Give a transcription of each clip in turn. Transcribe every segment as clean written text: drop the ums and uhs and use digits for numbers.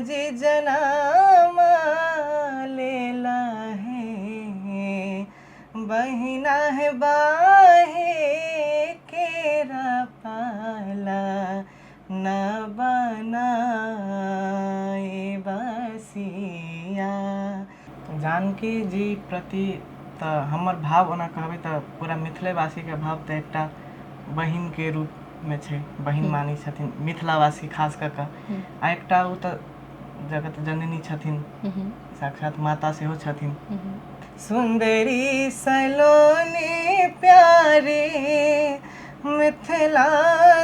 जी जनामा लेला हे, बहिना है बाहे केरा पाला न बनाए बसिया। जानकी जी प्रति तऽ हमर भाव ओना कहबै तऽ पूरा मिथिलेवासीके भाव तऽ एकटा बहिनके रूपमे छै, बहिन मानै छथिन मिथिलावासी खास कऽ कऽ। आ एकटा ओ तऽ जगत जननी छथिन, साक्षात माता सेहो छथिन। सुन्दरी सलोनी प्यारी मिथिला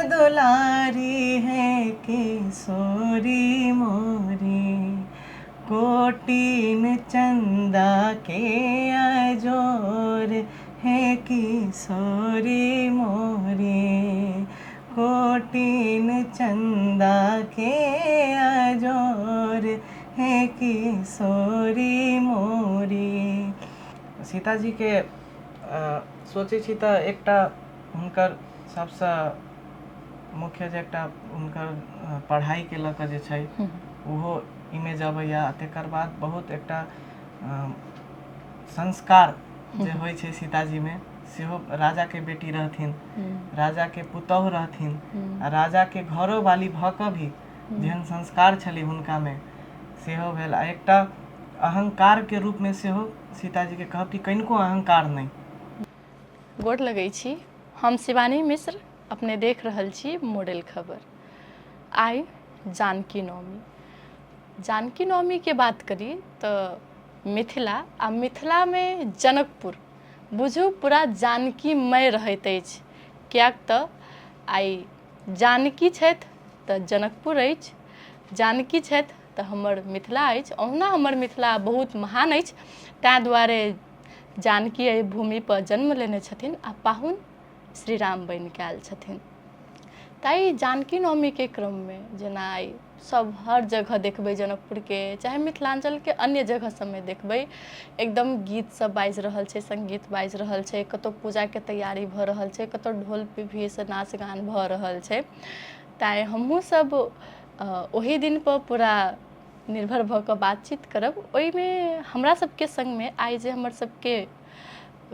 दुलारी है किशोरी मोरी, कोटिन चंदा के अजोर है किशोरी मोरी, कोटिन चंदा के अजोर हे किशोरी मोरी। सीताजीके सोचै छी तऽ एकटा हुनकर सबसँ मुख्य जे एकटा हुनकर पढ़ाइके लऽ कऽ जे छै ओहो इमेज अबैए। आ तकर बाद बहुत एकटा संस्कार जे होइ छै सीताजीमे, सेहो राजाके बेटी रहथिन, राजाके पुतोहु रहथिन, आ राजाके घरोवाली भऽ कऽ भी जेहन संस्कार छलै हुनकामे सेहो भेल। आ एकटा अहंकारके रूपमे सेहो सीताजीके कहब कि कनिको अहंकार नहि। गोर लगै छी, हम शिवानी मिश्र, अपने देख रहल छी मॉडल खबर। आइ जानकी नवमी, जानकी नवमीके बात करी तऽ मिथिला आ मिथिलामे जनकपुर बुझू पूरा जानकीमय रहैत अछि, किएक तऽ आइ जानकी छथि तऽ जनकपुर अछि, जानकी छथि तऽ हमर मिथिला अछि। ओहुना हमर मिथिला बहुत महान अछि, ताहि दुआरे जानकी एहि भूमिपर जन्म लेने छथिन आ पाहुन श्री राम बनिके आयल छथिन। ताहि जानकी नवमीके क्रममे जेना आइ सब हर जगह देखबै, जनकपुरके चाहे मिथिलाञ्चलके अन्य जगह सबमे देखबै, एकदम गीत सब बाजि रहल छै, सङ्गीत बाजि रहल छै, कतहु पूजाके तैयारी भऽ रहल छै, कतहु ढोल पिपहीसँ नाच गान भऽ रहल छै। तैँ हमहूँ सब ओही दिनपर पूरा निर्भर भऽ कऽ बातचीत करब। ओहिमे हमरा सबके सङ्गमे आइ जे हमर सबके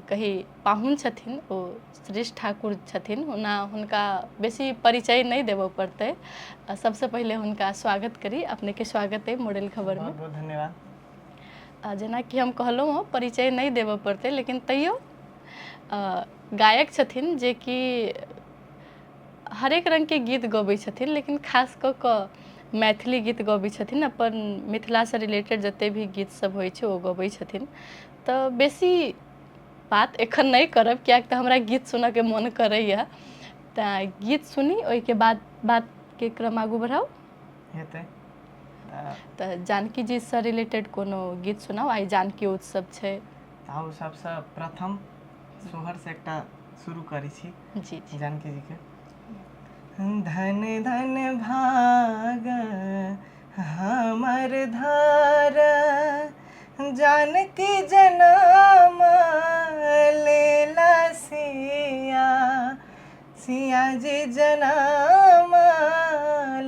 कही पाहुन छथिन ओ श्रीश ठाकुर छथिन। ओना हुनका बेसी परिचय नहि देबऽ पड़तै। सबसँ पहिले हुनका स्वागत करी। अपनेके स्वागत अइ मॉडल खबरमे। बहुत बहुत धन्यवाद। जेनाकि हम कहलहुँ हँ परिचय नहि देबऽ पड़तै, लेकिन तैयो गायक छथिन जेकि हरेक रङ्गके गीत गबै छथिन, लेकिन खास कऽ कऽ मैथिली गीत गबै छथिन। अपन मिथिलासँ रिलेटेड जतेक भी गीत सब होइ छै ओ गबै छथिन। तऽ बेसी बात एखन नहि करब, किएक तऽ हमरा गीत सुनऽके मोन करैए, तैँ गीत सुनी, ओहिके बाद बातके क्रम आगू बढ़ाउ। हेतै तऽ जानकी जीसँ रिलेटेड कोनो गीत सुनाउ। आइ जानकी उत्सव छै। आउ सबसँ प्रथम सोहरसँ एकटा शुरू करै छी। जी जी। जानकी जीके। धन धन भाग हमर धार जानकी जनम लेला सिया, सिया जी जनम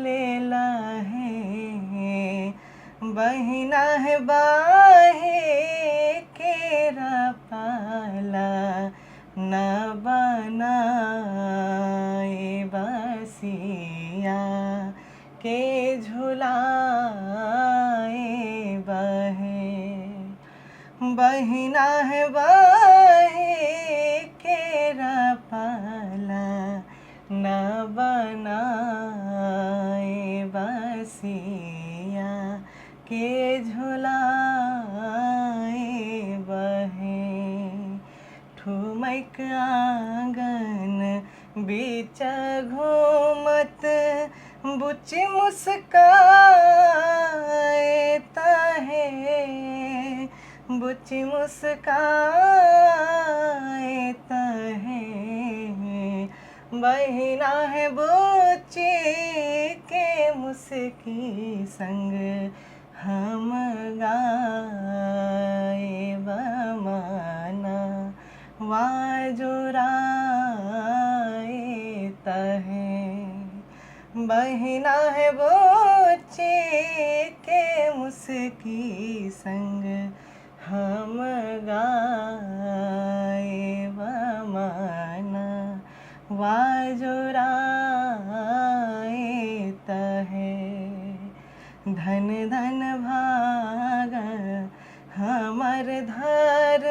लेला हे, बहिना है बाहे केरा पाला न बनाए बसिया के झुलाए बहे, बहिना है बाहे केरा पाला न बनाए बसिया के झुलाए बहे। ठुमक आंगन बीच घूमत बुच्ची मुस्काए तहे, बुच्ची मुस्काए तहे, बहिना है बुच्ची के मुस्की संग हम गाए बमाना वाजुराए तहे, बहिना है बुच्ची रुचि के मुस्की संग हम गायब माना वाजुराए है। धन धन भाग हमर धर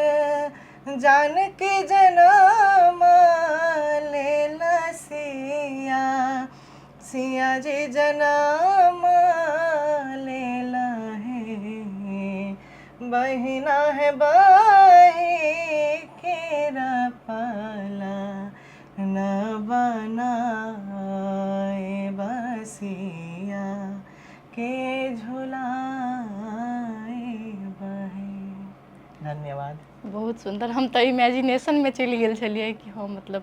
जानकी जनम लेल सिया, सिया जी जनम लेल हे। बहिना है बही केरा पाला न बनाए बसिया के झुलाए बहे। धन्यवाद। बहुत सुन्दर। हम तऽ इमेजिनेशनमे चलि गेल छलियै कि हम मतलब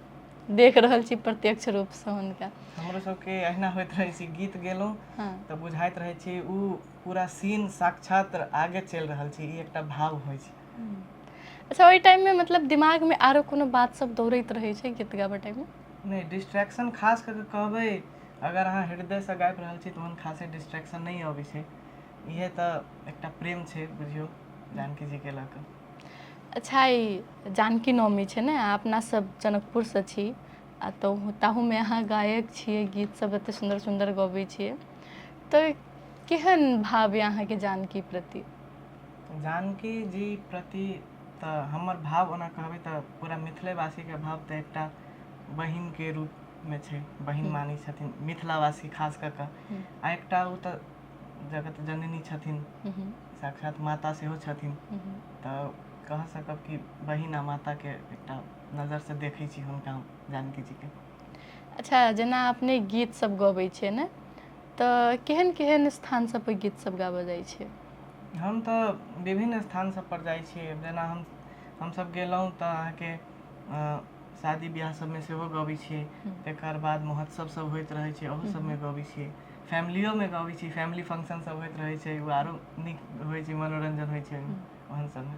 देख रहल छी प्रत्यक्ष रूपसँ हुनका। हमरो सबके अहिना होइत रहै छै, गीत गेलहुँ तऽ बुझाइत रहै छै ओ पूरा सीन साक्षात आगे चलि रहल छै, ई एकटा भाव होइ छै। अच्छा, ओहि टाइममे मतलब दिमागमे आरो कोनो बात सब दौड़ैत रहै छै गीत गाबऽ टाइममे? नहि, डिस्ट्रैक्शन खास कऽ के कहबै अगर अहाँ हृदयसँ गाबि रहल छी तऽ ओहन खासे डिस्ट्रैक्शन नहि अबै छै। इएह तऽ एकटा प्रेम छै बुझियौ जानकी जीके लऽ कऽ। अच्छा, ई जानकी नवमी छै ने, आ अपना सब जनकपुरसँ छी आ तऽ ताहूमे अहाँ गायक छियै, गीत सब एते सुन्दर सुन्दर गबै छियै, तऽ केहन भाव यऽ अहाँके जानकी प्रति? जानकी जी प्रति तऽ हमर भाव ओना कहबै तऽ पूरा मिथिलेवासीके भाव तऽ एकटा बहिनके रूपमे छै, बहिन मानै छथिन मिथिलावासी खास कऽ कऽ, आ एकटा ओ तऽ जगत जननी छथिन, साक्षात माता सेहो छथिन, तऽ कह सकब कि बहिन आ माताके एकटा नजरसँ देखै छी हुनका हम, जानकी जीके। अच्छा, जेना अपने गीत सब गबै छियै ने, तऽ केहन केहन स्थान सब पर गीत सब गाबऽ जाइ छियै? हम तऽ विभिन्न स्थान सब पर जाइ छियै। जेना हमसब गेलहुँ तऽ अहाँके शादी बियाह सबमे सेहो गबै छियै, तकर बाद महोत्सव सब होइत रहै छै ओहो सबमे गबै छियै, फैमिलियोमे गबै छी, फैमिली फंक्शन सब होइत रहै छै, ओ आरो नीक होइ छै, मनोरंजन होइ छै ओहिमे, ओहन सबमे।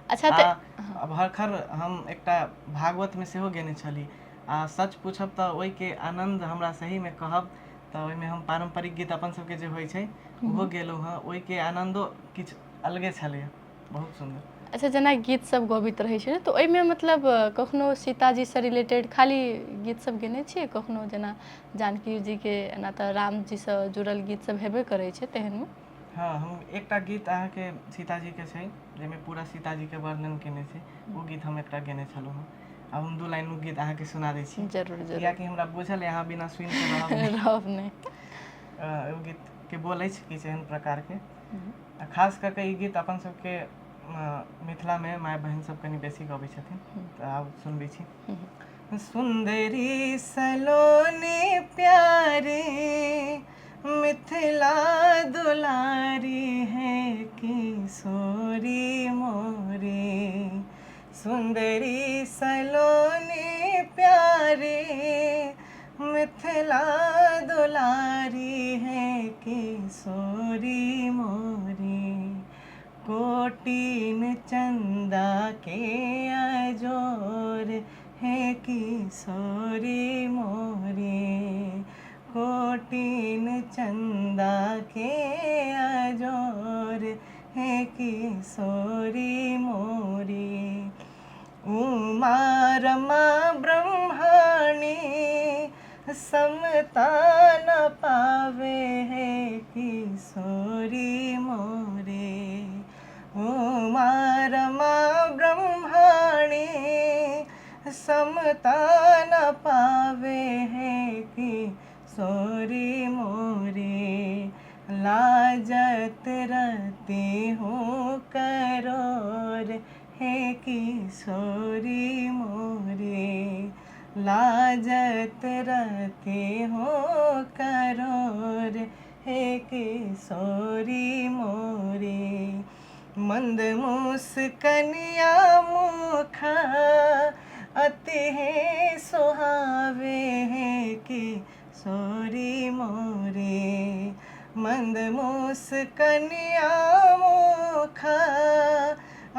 अच्छा, तऽ आ भरखर हम एकटा भागवतमे सेहो गेने छली, आ सच पूछब तऽ ओहिके आनन्द हमरा सहीमे कहब तऽ ओहिमे हम पारम्परिक गीत अपन सबके जे होइ छै ओहो गेलहुँ हँ, ओहिके आनन्दो किछु अलगे छलैए, बहुत सुन्दर। अच्छा, जेना गीत सब गबैत रहै छै ने, तऽ ओहिमे मतलब कखनो सीताजीसँ रिलेटेड खाली गीत सब गेने छियै? कखनो जेना जानकी जीके, एना तऽ रामजीसँ जुड़ल गीत सब हेबे करै छै, तेहनमे? हँ, हम एकटा गीत अहाँके सीताजीके छै जाहिमे पूरा सीताजीके वर्णन केने छै, ओ गीत हम एकटा गेने छलहुँ हँ। आब हम दू लाइन ओ गीत अहाँके सुना दै छी। जरूर जरूर। कियाकि हमरा बुझल अइ अहाँ बिना सुनिके रहब नहि। रहब नहि। ओ गीतके बोल अछि किछु एहन प्रकारके, आ खास कऽ कऽ ई गीत अपन सबके मिथिलामे माय बहिन सब कनि बेसी गबै छथिन, तऽ आब सुनबै छी। सुंदरी सलोनी प्यारी मिथिला दुलारी है किशोरी मोरी, सुंदरी सलोनी प्यारी मिथिला दुलारी है किशोरी मोरी, कोटिन चंदा के अजोर है किशोरी मोरी, कोटिन चंदा के अजोर है किशोरी मोरी, उमा रमा ब्रह्माणी समता न पावे है किशोरी मोरी, उमा रमा ब्रह्माणी समता न पावे है किशोरी मोरी, लाजत रहती हूँ करोर है किशोरी मोरी, लाजत रहती हूँ करोर हे किशोरी मोरी, मंद मुस्कनिया मुखा अति है सुहावे है किशोरी मोरी, मंद मुस्कनिया मुखा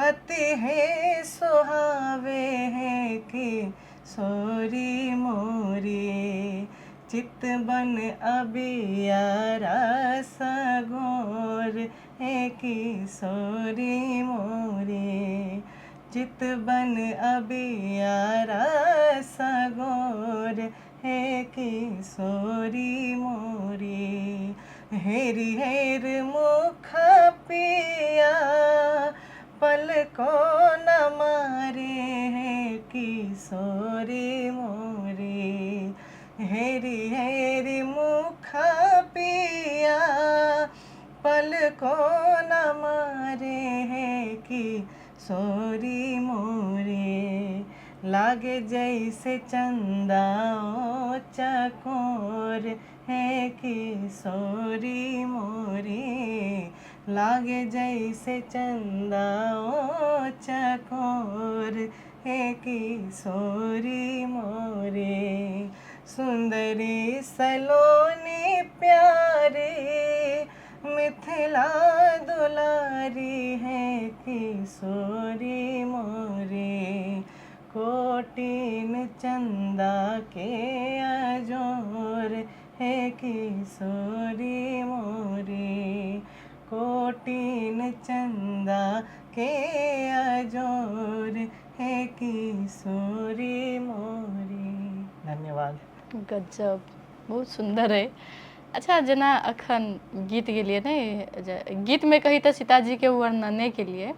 अति है सुहावे है किशोरी मोरी, चित बन अबिया रस गोर हे किशोरी मोरे, चित बन अबिया रस गोर हे किशोरी मोरे। हेरि हेर मुख पिया पलको न मारे हे किशोरी मोरे, हेरि हेरि मुख पिया पलको न मारे हे किशोरी मोरे। लागे जैसे चंदा ओ चकोर हे किशोरी मोरे, लागे जैसे चंदा ओ चकोर हे किशोरी मोरे। सुंदरी सलोनी प्यारी मिथिला दुलारी है किशोरी मोरे, कोटिन चंदा के अजोर हे किशोरी मोरे, कोटिन चंदा के अजोर हे किशोरी मोरे। धन्यवाद। गजब, बहुत सुन्दर अइ। अच्छा, जेना अखन गीत गेलियै ने, जे गीतमे कही तऽ सीताजीके वर्णने केलियै,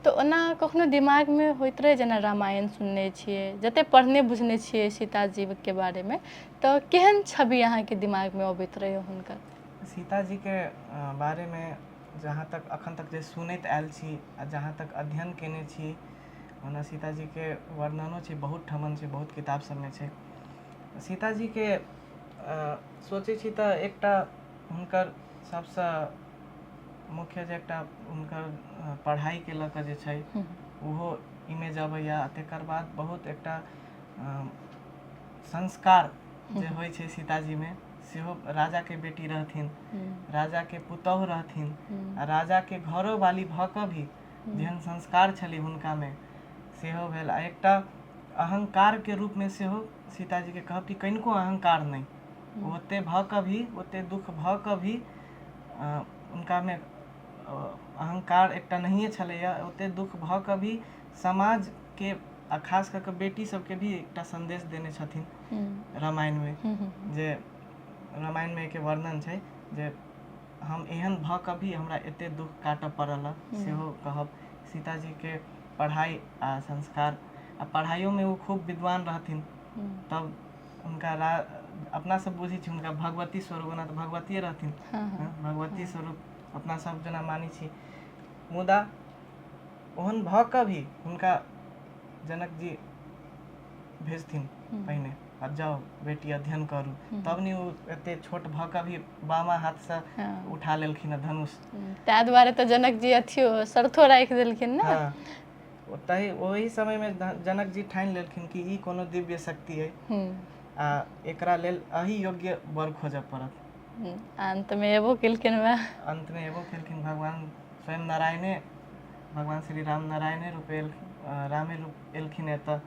तऽ ओना कखनो दिमागमे होइत रहै, जेना रामायण सुनने छियै, जतेक पढ़ने बुझने छियै सीताजीके बारेमे, तऽ केहन छवि अहाँके दिमागमे अबैत रहै हुनकर? सीताजीके बारेमे जहाँ तक अखन तक जे सुनैत आयल छी आ जहाँ तक अध्ययन केने छी, ओना सीताजीके वर्णनो छै, बहुत ठमन छै, बहुत किताब सबमे छै। सीताजीके सोचै छी तऽ एकटा हुनकर सबसँ मुख्य जे एकटा हुनकर पढ़ाइके लऽ कऽ जे छै ओहो इमेज अबैए। तकर बाद बहुत एकटा संस्कार जे होइ छै सीताजीमे, सेहो राजाके बेटी रहथिन, राजाके पुतोहु रहथिन, आ राजाके घरोवाली भऽ कऽ भी जेहन संस्कार छलै हुनकामे सेहो भेल। आ एकटा अहंकारके रूपमे सेहो सीताजीके कहब कि कनिको अहंकार नहि, ओते भऽ कऽ भी, ओते दुःख भऽ कऽ भी हुनकामे अहंकार एकटा नहिए छलैए। ओते दुःख भऽ कऽ भी समाजके आ खास कऽ कऽ बेटी सबके भी एकटा सन्देश देने छथिन रामायणमे, जे रामायणमे एहिके वर्णन छै जे हम एहन भऽ कऽ भी हमरा एते दुःख काटऽ पड़ल हँ, सेहो कहब। सीताजीके पढ़ाइ आ संस्कार आ पढ़ाइयोमे ओ खूब विद्वान रहथिन, तब हुनका रा अपना सब बुझै छी हुनका भगवती स्वरूप, ओना तऽ भगवतिये रहथिन, भगवती स्वरूप अपना सब जेना मानै छी, मुदा ओहन भऽ कऽ भी हुनका जनक जी भेजथिन पहिने, आब जाउ बेटी अध्ययन करू, तब ने ओ एते छोट भऽ कऽ भी बामा हाथसँ उठा लेलखिन हँ धनुष। ताहि दुआरे तऽ जनक जी अथियो शर्तो राखि देलखिन ने। हँ, ओतहि ओहि समयमे जनक जी ठानि लेलखिन कि ई कोनो दिव्य शक्ति अइ आ एकरा लेल एहि योग्य वर खोजऽ पड़त। अन्तमे एबो केलखिन वएह। अन्तमे एबो केलखिन भगवान स्वयं नारायणे, भगवान श्री राम नारायणे रूप रामे रूप एलखिन एतऽ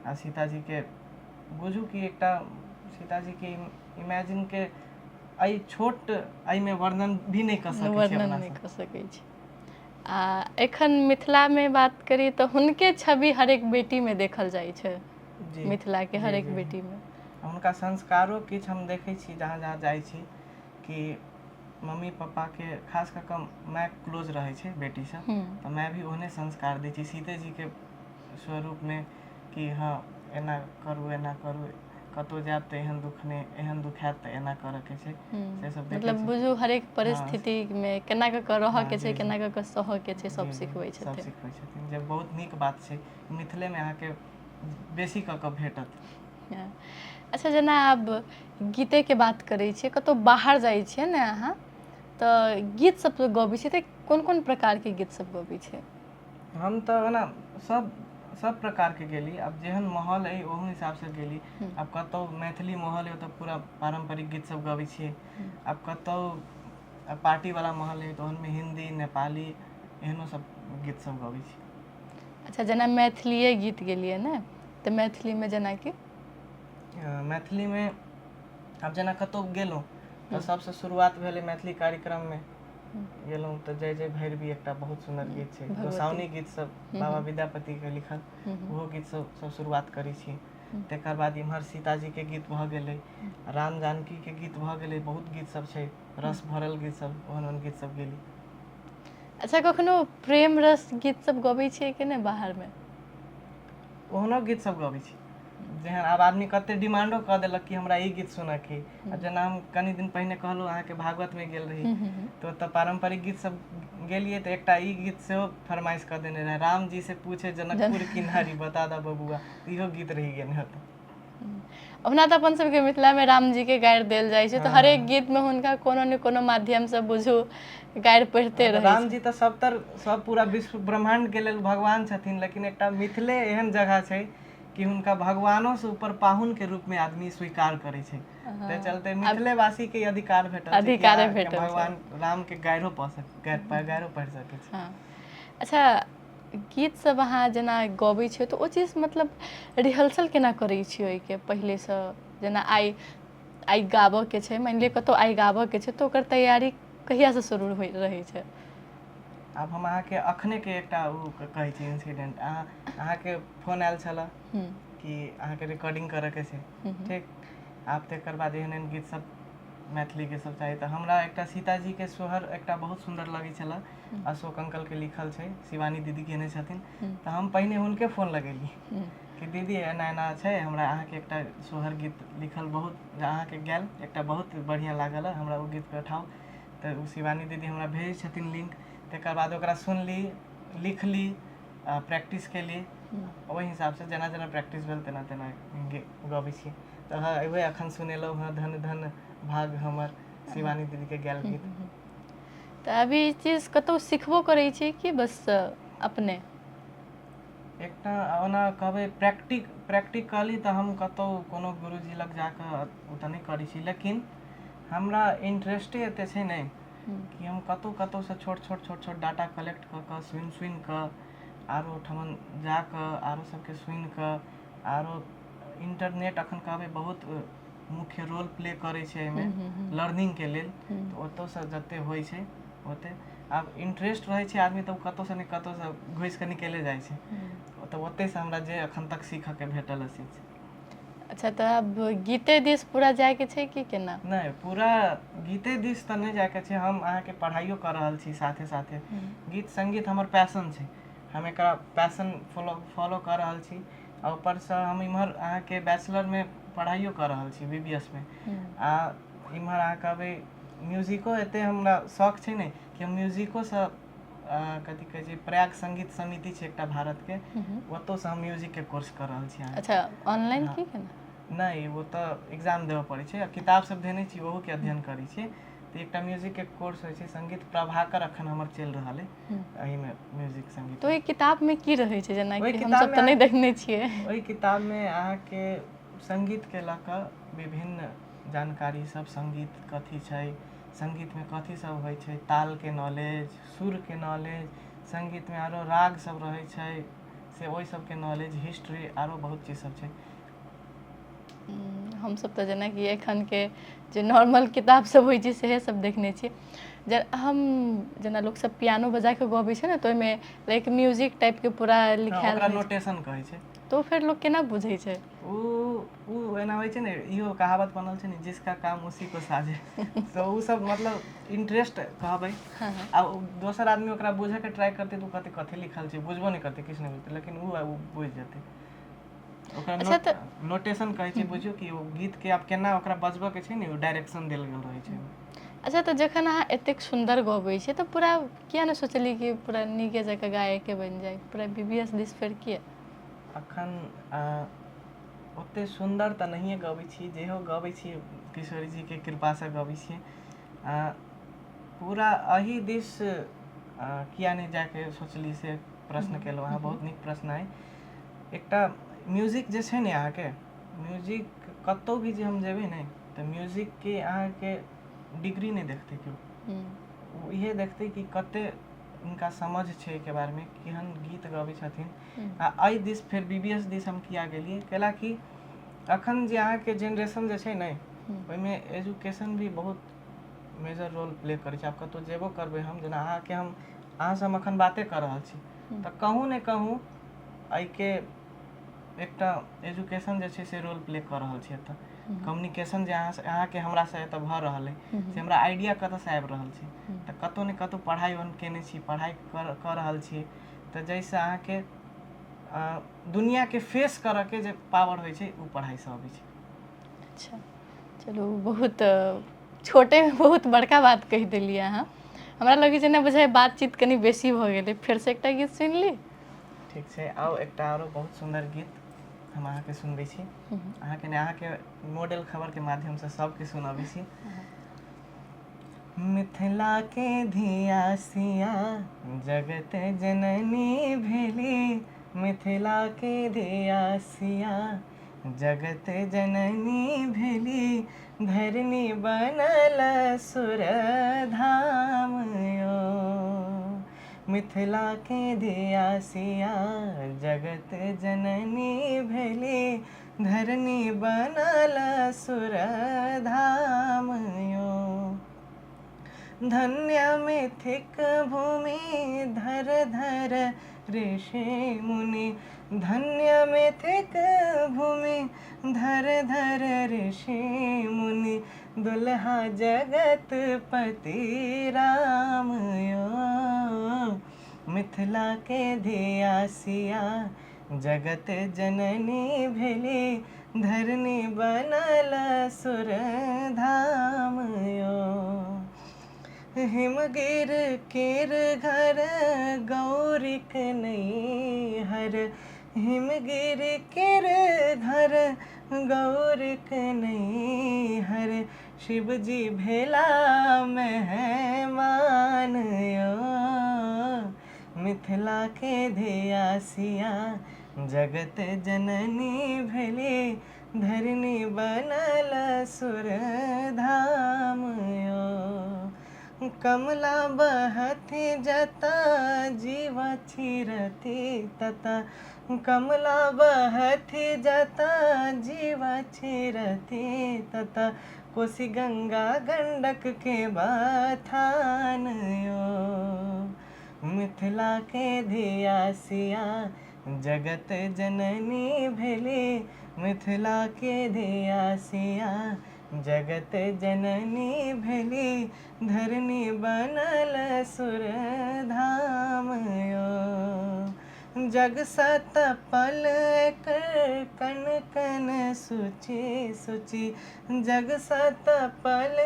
आ सीताजीके बुझू कि एकटा सीताजीके इमेजिनके एहि छोट एहिमे वर्णन भी नहि कऽ सकै छी। वर्णन नहि कऽ सकै छी। आ एखन मिथिलामे बात करी तऽ हुनके छवि हरेक बेटीमे देखल जाइ छै, मिथिलाके हरेक बेटीमे हुनका संस्कारो किछु हम देखै छी जहाँ जहाँ जाइ छी कि मम्मी पप्पाके खास कऽ कऽ माय क्लोज रहै छै बेटीसँ, तऽ माय भी ओहने संस्कार दै छै सीतेजीके स्वरूपमे कि हँ एना करू एना करू, कतहु जायब तऽ एहन दुःख नहि, एहन दुःख हैत तऽ एना करऽके छै, से सब। मतलब बुझू हरेक परिस्थितिमे केना कऽ कऽ रहऽके छै, केना कऽ कऽ सहऽके छै, सब सिखबै छथिन, सब सिखबै छथिन, जे बहुत नीक बात छै। मिथिलेमे अहाँके बेसी कऽ कऽ भेटत। अच्छा, जेना आब गीतेके बात करै छियै, कतहु बाहर जाइ छियै ने अहाँ तऽ गीत सब गबै छियै, तऽ कोन कोन प्रकारके गीत सब गबै छियै? हम तऽ ओना सब सब प्रकारके गेली, आब जेहन माहौल अइ ओहू हिसाबसँ गेली। आब कतहु मैथिली माहौल अइ तऽ पूरा पारम्परिक गीत सब गबै छियै, आब कतहु पार्टीवला माहौल अइ तऽ ओहनमे हिन्दी, नेपाली एहनो सब गीत सब गबै छी। अच्छा, जेना मैथिलीए गीत गेलियै ने, तऽ मैथिलीमे जेनाकि? मैथिलीमे आब जेना कतहु गेलहुँ तऽ सबसँ शुरुआत भेलै मैथिली कार्यक्रममे गेलहुँ तऽ जय जय भैरवी एकटा बहुत सुन्दर गीत छै, गोसाउनी गीत सब बाबा विद्यापतिके लिखल, ओहो गीत सब सब शुरुआत करै छी। तकर बाद इम्हर सीताजीके गीत भऽ गेलै, राम जानकीके गीत भऽ गेलै, बहुत गीत सब छै, रस भरल गीत सब, ओहन ओहन गीत सब गेली। अच्छा, कखनो प्रेम रस गीत सब गबै छियै कि नहि बाहरमे? ओहनो गीत सब गबै छी जेहन आब आदमी कते डिमांडो कऽ देलक कि हमरा ई गीत सुनऽके। आब जेना हम कनि दिन पहिने कहलहुँ अहाँके, भागवतमे गेल रही तऽ ओतऽ पारम्परिक गीत सब गेलियै तऽ एकटा ई गीत सेहो फरमाइश कऽ देने रहै, राम जी से पूछे जनकपुर की नारी बता दा बबुआ, इहो गीत रहि गेल ओतऽ। ओना तऽ अपन सबके मिथिलामे रामजीके गारि देल जाइ छै तऽ हरेक गीतमे हुनका कोनो ने कोनो माध्यमसँ बुझू गारि पढ़िते रहै। राम जी तऽ सबतर सब पूरा विश्व ब्रह्माण्ड के लेल भगवान छथिन, लेकिन एकटा मिथिले एहन जगह छै कि हुनका भगवानों से ऊपर पाहुन के रूप में आदमी स्वीकार करै छै। ताहि चलते मिथिलेवासी के अधिकार भेटल छै कि अधिकारे अहाँके भेटल छै। भगवान राम के गारियो पढ़ सक गारियो पढ़ि सकै छै। हँ, अच्छा, गीत सब अहाँ जेना गबै छियै तऽ ओ चीज मतलब रिहर्सल केना करै छियै ओहिके पहिलेसँ? जेना आइ आइ गाबऽके छै, मानि लिअ कतहु आइ गाबऽके छै तऽ ओकर तैयारी कहियासँ शुरू होइ रहै छै? आब हम अहाँके अखने के एकटा ओ कहै छी इंसिडेंट। अहाँके फोन आयल छलए कि अहाँके रिकॉर्डिंग करऽ के छै, ठीक? आब तकर बाद एहन एहन गीत सब मैथिलीके सब चाही, तऽ हमरा एकटा सीताजीके सोहर एकटा बहुत सुन्दर लगै छलए, अशोक अंकलके लिखल छै, शिवानी दीदी गेने छथिन। तऽ हम पहिने हुनके फोन लगेली कि दीदी एना एना छै, हमरा अहाँके एकटा सोहर गीत लिखल बहुत अहाँके गायल एकटा बहुत बढ़िआँ लागल हँ, हमरा ओ गीत पठाउ। तऽ ओ शिवानी दीदी हमरा भेजै छथिन लिंक, तकर बाद ओकरा सुनली, लिखली, प्रैक्टिस केली, ओहि हिसाबसँ जेना जेना प्रैक्टिस भेल तेना तेना गबै छी। तऽ हँ, उएह एखन सुनेलहुँ हँ, धन धन भाग हमर, शिवानी दीदीके गायल गीत। तऽ अभी ई चीज कतहु सिखबो करै छी कि बस अपने? एकटा ओना कहबै प्रैक्टिकली तऽ हम कतहु कोनो गुरुजी लग जाकऽ ओ तऽ नहि करै छी, लेकिन हमरा इंटरेस्टे एते छै ने कि हम कतहु कतहुसँ छोट छोट छोट छोट डाटा कलेक्ट कऽ कऽ सुनि सुनि कऽ आरो ओहिठमन जाकऽ आरो सबके सुनि कऽ, आरो इंटरनेट अखन कहबै बहुत मुख्य रोल प्ले करै छै एहिमे लर्निंगके लेल, तऽ ओतऽसँ जते होइ छै ओते। आब इंटरेस्ट रहै छै आदमी तऽ ओ कतहुसँ ने कतहुसँ घुसि कऽ निकले जाइ छै, तऽ ओतहिसँ हमरा जे अखन तक सीखऽके भेटल से छै। अच्छा, तऽ आब गीते दिस पूरा जायके छै कि केना? नहि, पूरा गीते दिस तऽ नहि जायके छै। हम अहाँके पढ़ाइयो कऽ रहल छी साथे साथे। गीत सङ्गीत हमर पैशन छै, हम एकरा पैशन फॉलो फॉलो कऽ रहल छी, आ ऊपरसँ हम इम्हर अहाँके बैचलरमे पढ़ाइयो कऽ रहल छी BBS मे, आ इम्हर अहाँ कहबै म्यूजिको एते हमरा शौक छै ने कि हम म्यूजिकोसँ कथी कहै छै, प्रयाग संगीत समिति छै एकटा भारतके, ओतौसँ हम म्यूजिकके कोर्स कऽ रहल छी। अच्छा, ऑनलाइन की केना? नहि, ओ तऽ एग्जाम देबऽ पड़ै छै, आ किताब सब धेने छी, ओहोके अध्ययन करै छी। तऽ एकटा म्यूजिकके कोर्स होइ छै, संगीत प्रभाकर अखन हमर चलि रहल अइ, एहिमे म्यूजिक संगीत। तऽ ओहि किताबमे की रहै छै? जेनाकि हमसब तऽ नहि देखने छियै। ओहि किताबमे अहाँके संगीतके लऽ कऽ विभिन्न जानकारी सब, संगीत कथी छै, संगीतमे कथी सब होइ छै, तालके नॉलेज, सुरके नॉलेज, संगीतमे आरो राग सब रहै छै से ओहि सबके नॉलेज, हिस्ट्री, आरो बहुत चीज सब छै। हमसब तऽ जेनाकि एखनके जे नॉर्मल किताब सब होइ छै सएह सब देखने छियै। जे हम जेना लोकसब पियानो बजाके गबै छै ने तऽ ओहिमे लाइक म्यूजिक टाइपके पूरा लिखायल ओकरा नोटेशन कहै छै। तऽ फेर लोक केना बुझै छै? ओ ओ एना होइ छै ने, इहो कहावत बनल छै ने, जिसका काम उसी को साजे। तऽ ओ सब मतलब इंटरेस्ट कहबै, आ दोसर आदमी ओकरा बुझैके ट्राई करतै तऽ ओ कहतै कथी लिखल छै, बुझबो नहि करतै, किछु नहि बुझतै, लेकिन ओ बुझि जेतै। ओकरा अच्छा, तऽ नोटेशन कहै छै, बुझियौ कि ओ गीतके आब केना ओकरा बजबऽके छै ने, ओ डायरेक्शन देल गेल रहै छै। अच्छा, तऽ जखन अहाँ एतेक सुन्दर गबै छियै तऽ पूरा किया नहि सोचलियै कि पूरा नीके जकाँ गायके बनि जाइ, पूरा BBS दिस फेर किया? अखन ओते सुन्दर तऽ नहिए गबै छी, जेहो गबै छी किशोरी जीके कृपासँ गबै छी। पूरा एहि दिस किया नहि जाके सोचली से प्रश्न केलहुँ अहाँ, बहुत नीक प्रश्न अइ। एकटा म्यूजिक जे छै ने, अहाँके म्यूजिक कतहु भी जे हम जेबै ने तऽ म्यूजिकके अहाँके डिग्री नहि देखतै केओ, ओ इहे देखतै कि कते हुनका समझ छै एहिके बारेमे, केहन गीत गबै छथिन। आ एहि दिस फेर BBS दिस हम किया गेलियै, कैलाकि अखन जे अहाँके जेनरेशन जे छै ने ओहिमे एजुकेशन भी बहुत मेजर रोल प्ले करै छै। आब कतहु जेबो करबै, हम जेना अहाँके हम अहाँसँ हम एखन बाते कऽ रहल छी, तऽ कहूँ ने कहूँ एहिके एकटा एजुकेशन जे छै से रोल प्ले कऽ रहल छै। एतऽ कम्युनिकेशन जे अहाँ अहाँके हमरासँ एतऽ भऽ रहल अइ, से हमरा आइडिया कतऽसँ आबि रहल छै? तऽ कतहु ने कतहु पढ़ाइ हम केने छी, पढ़ाइ कऽ रहल छी, तऽ जाहिसँ अहाँके दुनिआँके फेस करऽके जे पावर होइ छै, ओ पढ़ाइसँ अबै छै। अच्छा, चलू, बहुत छोटेमे बहुत बड़का बात कहि देलियै अहाँ। हमरा लगै छै ने बुझाइ बातचीत कनि बेसी भऽ गेलै। फेरसँ एकटा गीत सुनि ली। ठीक छै, आउ, एकटा आरो बहुत सुन्दर गीत हम अहाँके सुनबै छी। अहाँके नहि, अहाँके मॉडल खबरके माध्यमसँ सबके सुनाबै छी। मिथिला के धिया सिया जगत जननी भेली, मिथिला के धिया सिया जगत जननी भेली, धरनी बनल सुर धाम यो। मिथिला के धिया सिया जगत जननी भेली, धरनी बनल सुर धाम यो। धन्य मिथिक भूमि धर धर ऋषि मुनि, धन्य मिथिक भूमि धर धर ऋषि मुनि, दुल्हा जगत पति राम यो। मिथिला के धिया सिया जगत जननी भेली, धरनी बनल सुर धाम यो। हिमगिर केर घर गौरीक नैहर, हिमगिर केर घर गौरीक नैहर, शिवजी भेला मेहमान यो। मिथिला के धिया सिया जगत जननी भेली, धरनी बनल सुर धाम यो। कमला बहती जता जीवा छिरती तता, कमला बहती जता जीवा छिरती तता, कोसी गंगा गंडक के बथान यो। मिथिला के धिया सिया जगत जननी भेली, मिथिला के धिया सिया जगत जननी भेली, धरनी बनल सुर धाम यो। जग सत पल कर कन कन सुचि सुचि, जग सत पल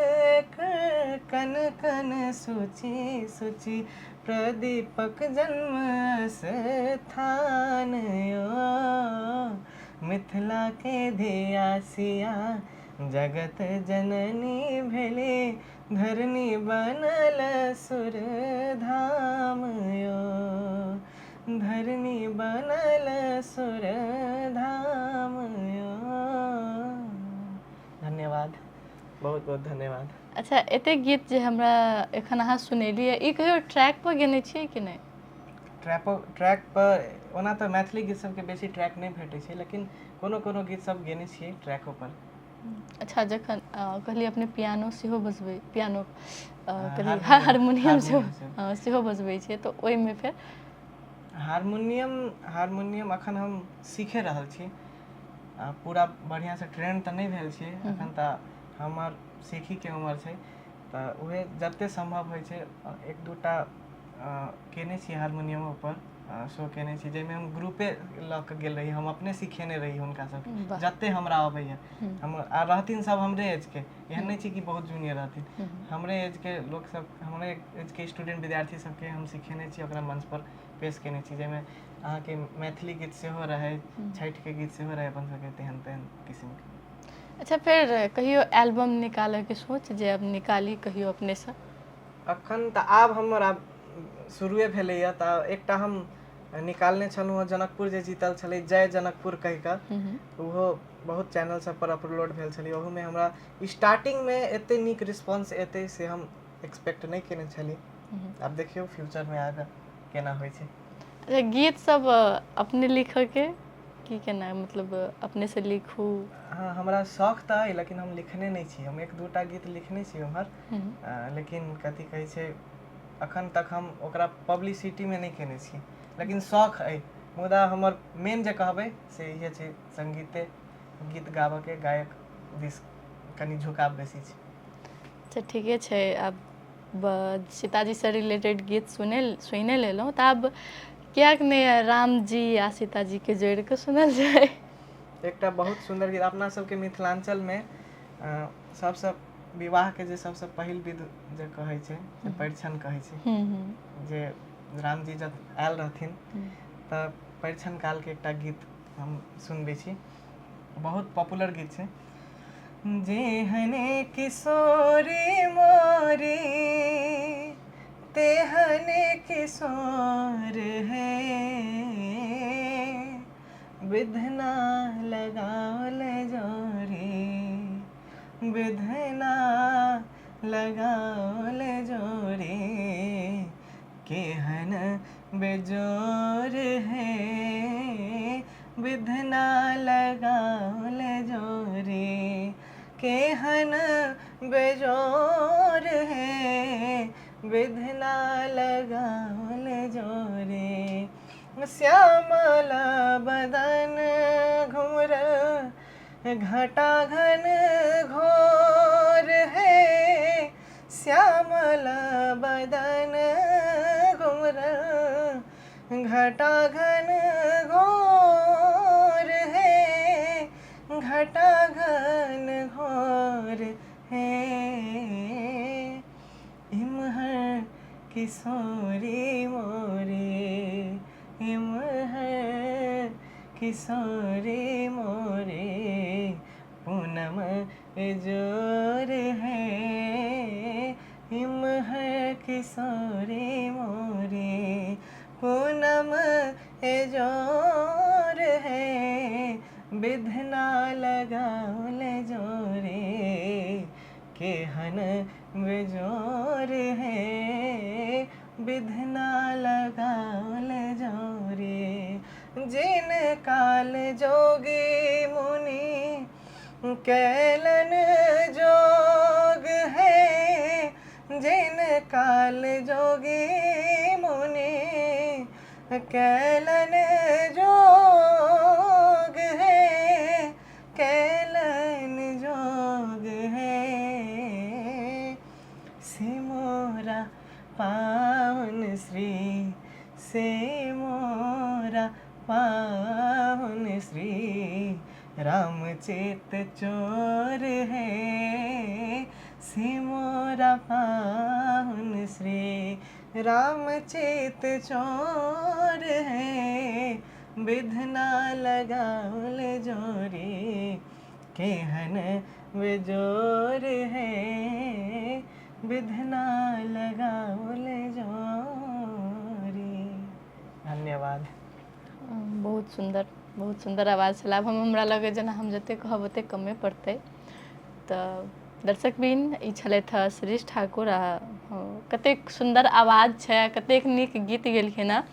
कर कन कन सुचि सुचि, प्रदीपक जन्म स्थान यो। मिथिला के धिया सिया जगत जननी भेली, धरनी बनल सुर धाम यो। धरनी बनल सुर धाम यो। धन्यवाद, बहुत बहुत धन्यवाद। अच्छा, एतेक गीत जे हमरा एखन अहाँ सुनेलियै, ई कहियो ट्रैक पर गेने छियै कि नहि? ट्रैक पर ओना तऽ मैथिली गीत सबके बेसी ट्रैक नहि भेटै छै, लेकिन कोनो कोनो गीत सब गेने छियै ट्रैको पर। अच्छा, जखन कहलियै अपने पियानो सेहो बजबै, पियानो कहलियै, हारमोनियम सेहो बजबै छियै, तऽ ओहिमे फेर? हारमोनियम एखन हम सीखे रहल छी। पूरा बढ़िआँसँ ट्रेंड तऽ नहि भेल छी एखन, तऽ हमर सीखीके उमर छै, तऽ उहे जते सम्भव होइ छै एक दूटा केने छी। हारमोनियमो पर शो केने छी, जाहिमे हम ग्रुपे लऽ कऽ गेल रही। हम अपने सिखेने रही हुनका सबके जते हमरा अबैया। हम आ रहथिन सब हमरे एजके, एहन नहि छै कि बहुत जूनियर रहथिन। हमरे एजके लोक सब, हमरे एजके स्टूडेंट विद्यार्थी सबके हम सिखेने छी, ओकरा मंच पर पेश केने छी, जाहिमे अहाँके मैथिली गीत सेहो रहै, छठिके गीत सेहो रहै, अपन सबके तेहन तेहन किसिमके। अच्छा, फेर कहियो एल्बम निकालऽके सोच जे अब निकाली कहियो अपनेसँ? अखन तऽ आब हमर आब शुरुए भेलैए, तऽ एकटा हम निकालने छलहुँ हँ, जनकपुर जे जीतल छलै, जय जनकपुर कहि कऽ, ओहो बहुत चैनल सब पर अपलोड भेल छलै। ओहूमे हमरा स्टार्टिंगमे एते नीक रिस्पॉन्स एतै से हम एक्सपेक्ट नहि केने छली। आब देखियौ फ्यूचरमे आगाँ केना होइ छै। अच्छा, गीत सब अपने लिखऽके की केना, मतलब अपनेसँ लिखू? हँ, हमरा शौक तऽ अइ, लेकिन हम लिखने नहि छी। हम एक दूटा गीत लिखने छी ओम्हर, लेकिन कथी कहै छै, अखन तक हम ओकरा पब्लिसिटीमे नहि केने छी, लेकिन शौक अइ। मुदा हमर मेन जे कहबै से इहे छै, सङ्गीते, गीत गाबऽके, गायक दिस कनि झुकाव बेसी छै। अच्छा, ठीके छै। आब सीताजीसँ रिलेटेड गीत सुने सुनि लेलहुँ, तऽ आब किएक नहि रामजी आ सीताजीके जोड़ि कऽ सुनल जाय? एकटा बहुत सुन्दर गीत। अपना सबके मिथिलाञ्चलमे सबसँ विवाहके जे सबसँ पहिल विध जे कहै छै से परिछन कहै छै। जे रामजी जब आयल रहथिन तऽ परिछन कालके एकटा गीत हम सुनबै छी, बहुत पॉपुलर गीत छै। जेहने किशोरी मोरी तेहने किशोर है, विधना लगावल जोरी, विधना लगावल जोरी, केहन बेजोर है, विधना लगावल जोरी, केहन बेजोर है, विधना लगावल जोरी। श्यामल बदन घुमर घटा घन घोर है, श्यामल बदन घुमर घटा घन घोर है, घटा घन घोर है। इमहर किशोरी मोरे, इमहर किशोरी मोरे, पूनम जोर है, इमहर किशोरी मोरे, पूनम जोर है, विधना लगावल जोरे, केहन बेजोर है, विधना लगावल जोरे। जिन काल जोगी मुनि कैलन जोग है, जिन काल जोगी मुनि कैलन जोग है, कैलन जोग है, से मोरा पावन श्री, से मोरा पावन श्री राम चेत चोर है, से मोरा पावन श्री राम चेत चोर है, विधना लगावल जोरी, केहन बेजोर है, विधना लगावल जोरी। धन्यवाद। बहुत सुन्दर, बहुत सुन्दर आवाज छलै। आब हमरा लगै जेना हम जतेक कहब ओतेक कमे पड़तै। तऽ दर्शक बिन, ई छलथि हँ श्रीश ठाकुर, आ कतेक सुन्दर आवाज छै आ कतेक नीक गीत गेलखिन हँ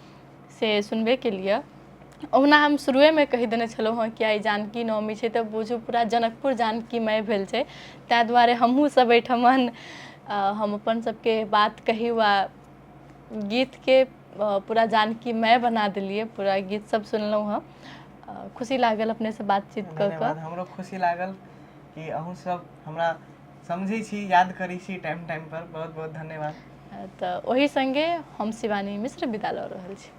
से सुनबे केलियै। ओहुना हम शुरुएमे कहि देने छलहुँ हँ कि आइ जानकी नवमी छै, तऽ बुझू पूरा जनकपुर जानकीमय भेल छै। ताहि दुआरे हमहूँ सब एहिठमन हम अपन सबके बात कही वा गीतके पूरा जानकीमय बना देलियै। पूरा गीत सब सुनलहुँ हँ, खुशी लागल अपनेसँ बातचीत कऽ कऽ। धन्यवाद। हमरो खुशी लागल कि अहूँ सब हमरा समझै छी, याद करै छी टाइम टाइम पर। बहुत बहुत धन्यवाद। तऽ ओहि सङ्गे हम शिवानी मिश्र विदा लऽ रहल छी।